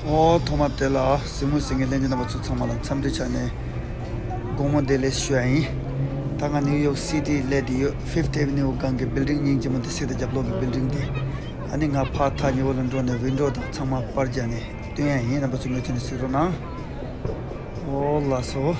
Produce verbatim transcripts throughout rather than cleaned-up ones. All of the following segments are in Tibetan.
ཨོ་ཐོག་མ་དེ་ལ་གཟིགས་མོ་གཟིགས་མཁན་ལྷན་རྒྱས་རྣམ་པ་ཚོ་ཚང་མ་ལ་འཚམས་འདྲི་བྱས་ནས་དགོང་མོ་བདེ་ལེགས་ཞུ་ཡ་ཡིན། ད་ང་ནིའུ་ཡོག་སི་ཊི་སླེབས་བསྡད་ཡོད། Fifth Avenue སྒང་གི་བིལ་ཌིང་སྙིང་རྗེ་མོ་དེ་གཟིགས་དང་། རྒྱབ་ལོགས་ཀྱི་བིལ་ཌིང་དེ། ཨ་ནི་ང་ཕར་ཐག་ཉེ་བོ་ལ་འགྲོ་ནས་ཝིན་ཌོ་དང་ཚང་མ་པར་རྒྱག་ནས་སྟོན་ཡ་ཡིན། རྣམ་པ་ཚོ་མུ་མཐུད་ནས་གཟིགས་རོགས་གནང་། ཨོ་ལགས་སོ།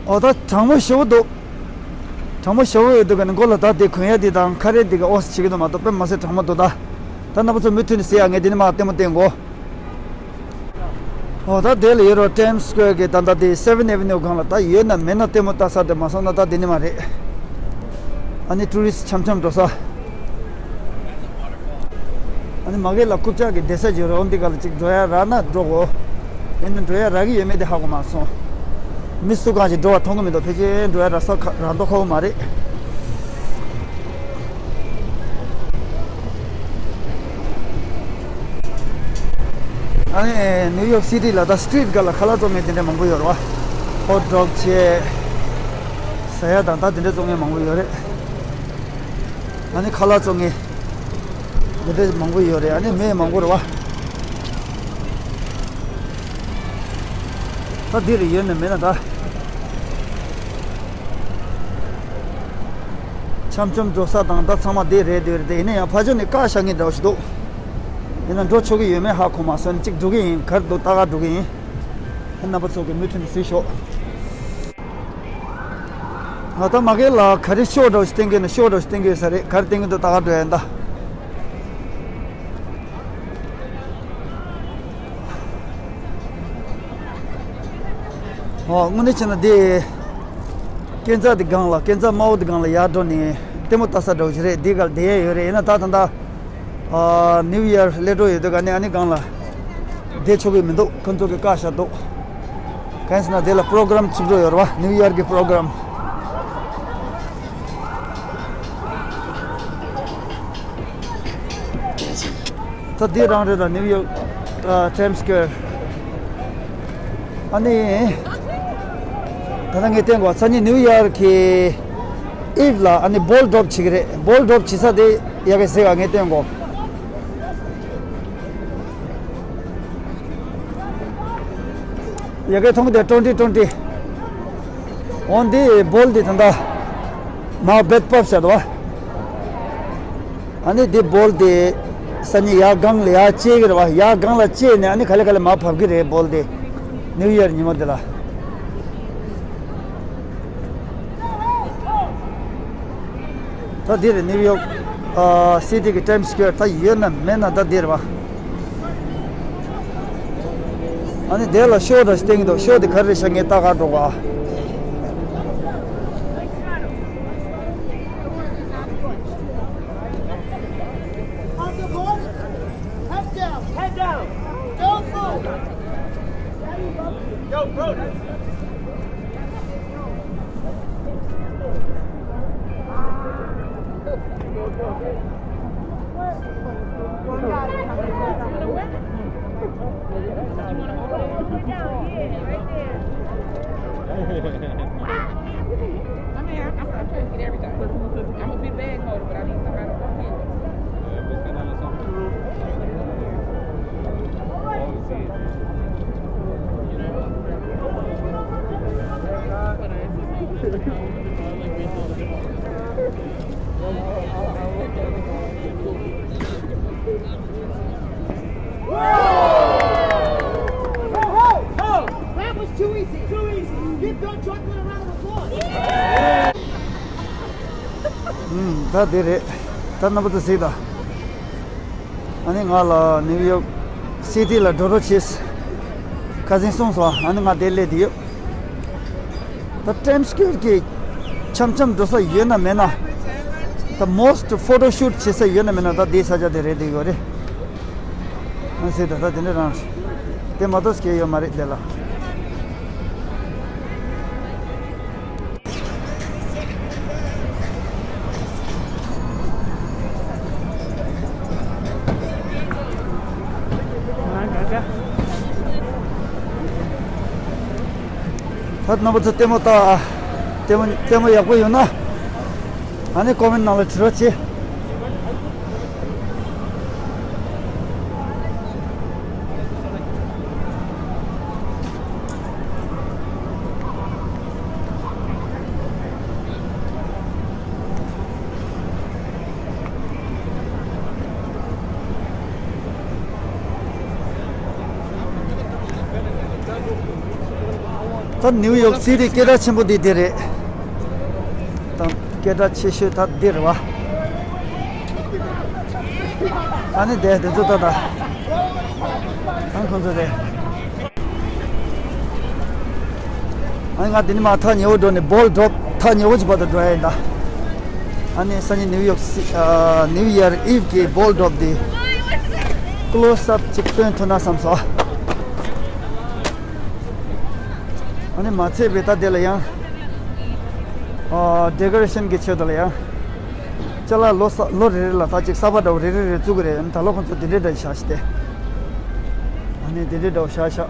ཨོ་ད་གྲང་མོ་ཞེ་པོ་འདུག་གྲང་མོ་ཞེ་པོ་ཡོད་དུས་ཀ་ནི་མགོ་ལ་ད་དེ་གོན་ཡ་དེ་དང་ཁ་རས་དེ་ག་ཨོ་སི་བྱེད་ཀྱི་འདུག་མ་གཏོགས་དཔེ་མ་སྲིད་གྲང་མོ་འདུག་ད་ད་རྣམ་པ་ཚོ་མུ་མཐུད་ནས་གཟིགས་ཡ། ངས་འདི་ནས་མར་ལྟད་མོ་བསྟན་གོ། ཨོ་ད་དེ་ལ་ཡོད་རོ། Times Square གི་ད་ད་དེ་Seventh Avenue སྒང་ལ་ད་ཡོད་ན་མེད་ན་ལྟད་མོ་ལྟ་ས་དེ་མ་སོང་ན་ད་དེ་ནི་མ་རེད། ཨ་ནི་ཊུ་རི་སི་འཆམ་འཆམ་འགྲོ་ས། ཨ་ནི་མ་གི་ལ་རྐུབ་ཀྱག་གི་བསྡད་ས་ཅིག་རོ། འདི་ག་ལ་ཅིག་འགྲོ་ཡ་རག་ན་འགྲོ་གོ། ཡིན་ན་འགྲོ་ཡ་རག་གི་ཡོད་མེད་དེ་ཧ་གོ་མ་སོང་། མི་སུ་གང་ཞིག་འགྲོ་བ་མཐོང་གི་མི་འདུག་ཕལ་ཆེར་འགྲོ་ཡ་རག་ས་ཁ་རག་མདོག་ཁ་པོ་མ་རེད། ཨ་ནི་ནིའུ་ཡོག་སི་ཊི་ལ་ད་སི་ཊི་རིཊ་སྒང་ལ་ཁ་ལག་བཙོང་མཁན་དེ་འདྲ་མང་པོ་ཡོད་རེད་བ། ཧོཊ་ཌོག་བྱས། ཟ་ཡ་དང་ད་དེ་འདྲ་བཙོང་མཁན་མང་པོ་ཡོད་རེད། ཨ་ནི་ཁ་ལག་བཙོང་མཁན་དེ་འདྲ་མང་པོ་ཡོད་རེད། ཨ་ནི་མི་མང་པོ་རེད་བ། ད་འདི་རུ་ཡོད་ན་མེད་ན་ད། འཆམ་འཆམ་འགྲོ་ས་དང་ད་ཚང་མ་འདི་རེད་འདི་རེད་དེ། ཡིན་ན་ཡང་ཕར་ཕྱོགས་ནས་བཀག་བཞག་མཁན་འདྲ་བོ་ཞིག་འདུག་ཡིན་ན་འགྲོ་ཆོག་གི་ཡོད་མེད་ཧ་གོ་མ་སོང་། གཅིག་འགྲོ་གི་ཡིན། ག་རེ་འདུག་ལྟ་ག་འགྲོ་གི་ཡིན། རྣམ་པ་ཚོ་གི་མུ་མཐུད་ནས་གཟིགས་ཤོག་ང་ད་མ་གི་ལ་ག་རེ་ཤོ་འདྲ་བོ་ཞིག་བསྟན་གི་ན་ཤོ་འདྲ་བོ་ཞིག་བསྟན་གི་ཡོད་ས་རེད། ག་རེ་བསྟན་གི་འདུག་ལྟ་ག་འགྲོ་ཡ་ཡིན་ད། ཨོ་དངོས་གནས་བྱས་ན་འདི་སྐས་འཛེག་འདི་སྒང་ལ་སྐས་འཛེག་དམའ་བོ་འདི་སྒང་ལ་ཡར་འགྲོ་ནས་ལྟད་མོ་ལྟ་ས་འདྲ་བོ་ཞིག་རེད། འདི་ག་ལ་བསྡད་ཡ་ཡོད་རེད། ཡིན་ན་ད་ད་ལྟ་ཨ་ནིའུ་ཡར་སླེབས་འགྲོ་ཡོད་དུས་ག་ནས་ཨ་ནི་སྒང་ལ་བསྡད་ཆོག་གི་མི་འདུག་ཁོང་ཚོ་གིས་བཀག་བཞག་འདུག་གང་ཡིན་ཟེར་ན་དེ་ལ་པྲོ་གྷ་རམ་ཚུགས་འགྲོ་ཡོད་རེད་བ། ནིའུ་ཡར་གི་པྲོ་གྷ་རམ། ད་འདི་རང་རེད་ལ། ནིའུ་ཡོག་ཨ་ཊའིམ་སི་སྐུ་ཝེར། ཨ་ནི་ད་ལྟ་ངས་བསྟན་གོ། སང་ཉིན་ནིའུ་ཡོག་གི་ཨིབ་ལ་ཨ་ནི་བོལ་ཌོབ་བྱེད་ཀྱི་རེད། བོལ་ཌོབ་བྱེད་ས་དེ་ཡ་གི་ཟེར་བ་ངས་བསྟན་གོ། ཡ་གི་མཐོང་གི་དེ་ཊོན་ཊི་ཊོན་ཊི། འོ་འདི་བོལ་འདི་ད་ལྟ་མར་བེད་ཕབ་བྱས་འདུག་བ། ཨ་ནི་འདི་བོལ་འདི་སང་ཉིན་ཡར་སྒང་ལ་ཡར་བཅད་ཀྱི་རེད་བ། ཡར་སྒང་ལ་བཅད་ནས་ཨ་ནི་ག་ལེ་ག་ལེ་མར་བབས་ཀྱི་རེད་བོལ་འདི། ནིའུ་ཡར་ཉིན་མོ་འདི་ལ། ད་འདིར་ནིའུ་ཡོག་ཨ་སི་ཊི་གི་ཊའིམ་སི་སྐུ་ཝེར་ད་ཡོད་ན་མེད་ན་ད་འདིར་བ། ཨ་ནི་དེ་ལ་ཤོ་འདྲ་ཞིག་བསྟན་གྱི་འདུག་ཤོ་དེ་ག་རེ་རེད་ཤག་ངས་ལྟ་ག་འགྲོ་ག Head down. Head down. Don't move. Yo, bro. I'm here. I'm, I'm trying to get everything. I'm a big bag holder, but I need somebody to come here. That was too easy. Too easy. Give Don Chocolate a round of applause. ཨུམ། ད་འདི་རེད། ད་རྣམ་པ་ཚོ་གཟིགས་དང་། ཨ་ནི་ང་ལ་ནིའུ་ཡོག་སི་ཊི་ལ་འགྲོ་རོགས་བྱེད། ཁ་སང་གསུངས་སོང་། ཨ་ནི་ང་དེ་སླེབས་བསྡད་ཡོད། ད་ཊའིམ་སི་སྐུ་ཝེར་གི་འཆམ་འཆམ་འགྲོ་ས་ཡོད་ན་མེད་ན། ད་མོ་སི་ཊི་ཕོ་ཊོ་ཤུ་ཊི་བྱེད་ས་ཡོད་ན་མེད་ན་ད་དེའི་ས་ཆ་དེ་རེད་བསྡད་ཡོད་རེད། ཨ་ཟེར་ད་ད་དེ་འདྲ་རང་རེད། དེ་མ་གཏོགས་སྐྱེལ་ཡོད་མ་རེད་དེ་ལ། ད་རྣམ་པ་ཚོ་ལྟད་མོ་ལྟ། ལྟད་མོ་ལྟད་མོ་ཡག་པོ་ཡོད་ན། ཨ་ནི་ཀོ་མེན་ཊི་ནང་ལ་བྲིས་རོགས་བྱེད། ད་ནིའུ་ཡོག་སི་ཊི་སྐད་གྲགས་ཆེན་པོ་འདི་འདི་རེད། ད་སྐད་གྲགས་ཆེ་ཤོས་ད་འདི་རེད་བ། ཨ་ནི་དེ་དེ་ཚོ་ད་ད། ཨ་ཁོང་ཚོ་རེད། ཨ་ང་དེ་ནི་མ་ཐག་ཉེ་བོ་འགྲོ་ནས་བོལ་ཌོབ་ཐག་ཉེ་བོ་ཅིག་བར་དུ་འགྲོ་ཡ་ཡིན་ད། ཨ་ནི་སང་ཉིན་ནིའུ་ཡོག་སི་ཨ་ནིའུ་ཡར་ཨིབ་གི་བོལ་ཌོབ་དེ་ཀློ་སི་ཨབ་ཅིག་སྟོན་ཐུབ་ན་བསམ་སོང་། ཨ་ནི་མ་ཚད་པའི་ད་དེ་ལ་ཡང་ཨ་ཌེ་ཀོ་རེ་ཤན་གི་ཆེད་དུ་ལ་ཡང་ཅ་ལག་ལོ་ས་ལོ་རེ་རེ་ལ་ད་ཅིག་གསར་པ་འདྲ་བོ་རེ་རེ་རེ་བཙུགས་གི་རེད། ཨ་ནི་ད་ལོ་ཁོང་ཚོ་དེ་འདྲའི་འདྲ་ཞིག་བཞག་ཤི་སྟེ། ཨ་ནི་དེ་འདྲའི་འདྲ་བོ་བཞག་ཤག་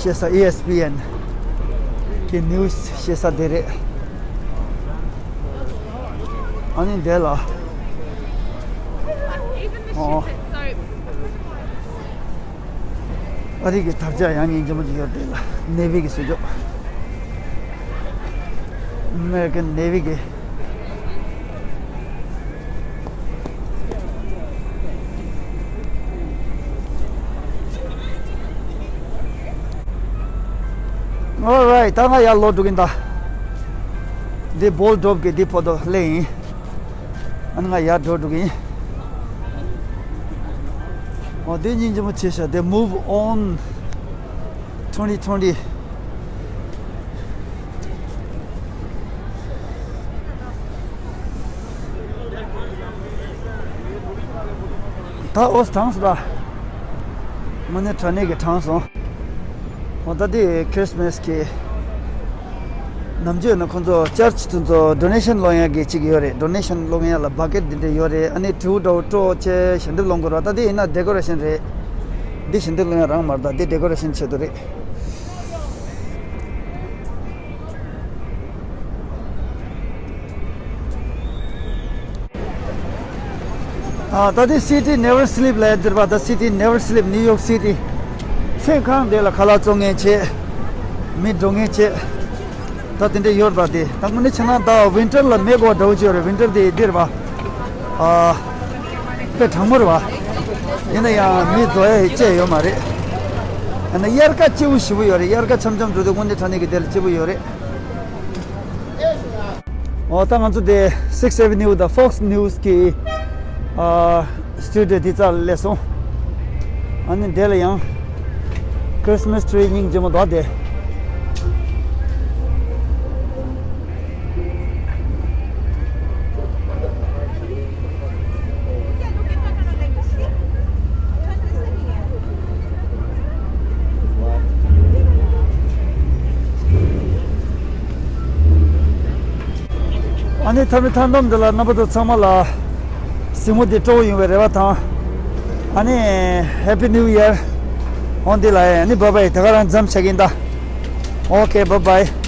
ཤེས་ས་ཨི་ཨེས་པི་ཨེན་གི་ནིའུ་སི་ཤེས་ས་དེ་རེད། ཨ་ནི་འདི་ལ། ཨོ། ཨ་རི་གི་དར་ཆ་ཡང་སྙིང་རྗེ་མོ་ཅིག་ཡོད་དེ་ལ་ནེ་ཝི་གི་སྲིད་ཇོ། ཨ་མེ་རི་ཀན་ནེ་ཝི་གི། Alright, ད་ང་ཡར་ལོག་འགྲོ་གིན་ད། འདི་བོལ་ཌོབ་གི་འདི་བར་དུ་སླེབས་ཡིན། ཨ་ནི་ང་ཡར་འགྲོ་འགྲོ་གིན། ཨོ་འདི་སྙིང་རྗེ་མོ་ཆེ་ཤག་འདི་Move On twenty twenty། ད་ཨོ་གྲང་སོང་ད། དངོས་གནས་དྲང་གནས་ཀྱི་གྲང་སོང་། འོ་ད་འདི་ཁྲིས་མས་ཀྱི་ནམ་རྒྱུན་ན་ཁོང་ཚོ་ཅར་ཆི་དེ་ཚོ་ཌོ་ནེ་ཤན་སློང་ཡག་གི་ཅིག་ཡོད་རེད། ཌོ་ནེ་ཤན་སློང་ཡག་ལ་བ་ཀེ་ཊི་འདི་འདྲ་ཡོད་རེད། ཨ་ནི་དྲིལ་བུ་འདྲ་བོ་སྤྲོ་བྱས་ཞལ་འདེབས་སློང་དགོས་རེད། ད་འདི་ཡིན་ན་ཌེ་ཀོ་རེ་ཤན་རེད། འདི་ཞལ་འདེབས་སློང་ཡག་རང་མ་རེད། ད་འདི་ཌེ་ཀོ་རེ་ཤན་ཆེད་དུ་རེད། ཨ་ད་ལྟའི་City Never Sleep ལབ་ཡ་འདིར་བ། ད་City Never Sleep, New York City། མཚན་གང་དེ་ལ་ཁ་ལག་བཙོང་མཁན་བྱས། མི་འགྲོ་མཁན་བྱས། ད་དེ་འདྲ་ཡོད་པ་དེ། ད་དངོས་གནས་བྱས་ན་ད་ཝིན་ཊར་ལ་མེད་དགོས་པ་འདྲ་བོ་ཅིག་ཡོད་རེད། ཝིན་ཊར་དེ་འདིར་བ། ཨ་དཔེ་གྲང་མོ་རེད་བ། ཡིན་ན་ཡང་མི་འཛོམས་ཡ་ཡི་ཅིག་ཡོད་མ་རེད། ཡིན་ན་དབྱར་ཁ་སྐྱིད་པོ་ཞེ་པོ་ཡོད་རེད། དབྱར་ཁ་འཆམ་འཆམ་འགྲོ་དུས་དངོས་གནས་དྲང་གནས་ཀྱི་དེ་ལ་སྐྱིད་པོ་ཡོད་རེད། འོ་ད་ང་ཚོ་དེ་Sixth Avenue དང་Fox News གི་ཨ་སི་ཊུ་ཌི་ཡོ་དེ་རྩ་ལ་སླེབས་སོང་། ཨ་ནི་དེ་ལ་ཡང་ཁྲིས་མས་ཊི་རི་སྙིང་རྗེ་མོ་འདུག་དེ། ཨ་ནི་མཐའ་མའི་མཐའ་སྡོམ་འདི་ལ་རྣམ་པ་ཚོ་ཚང་མ་ལ་གཟིགས་མོ་འདི་སྤྲོ་བོ་ཡོང་བའི་རེ་བ་དང་། ཨ་ནི་Happy New Year འོང་འདི་ལ་ཨ་ནི་བཱའི་བཱའི། ད་ག་རང་མཚམས་བཞག་གིན་ད། Okay, bye bye.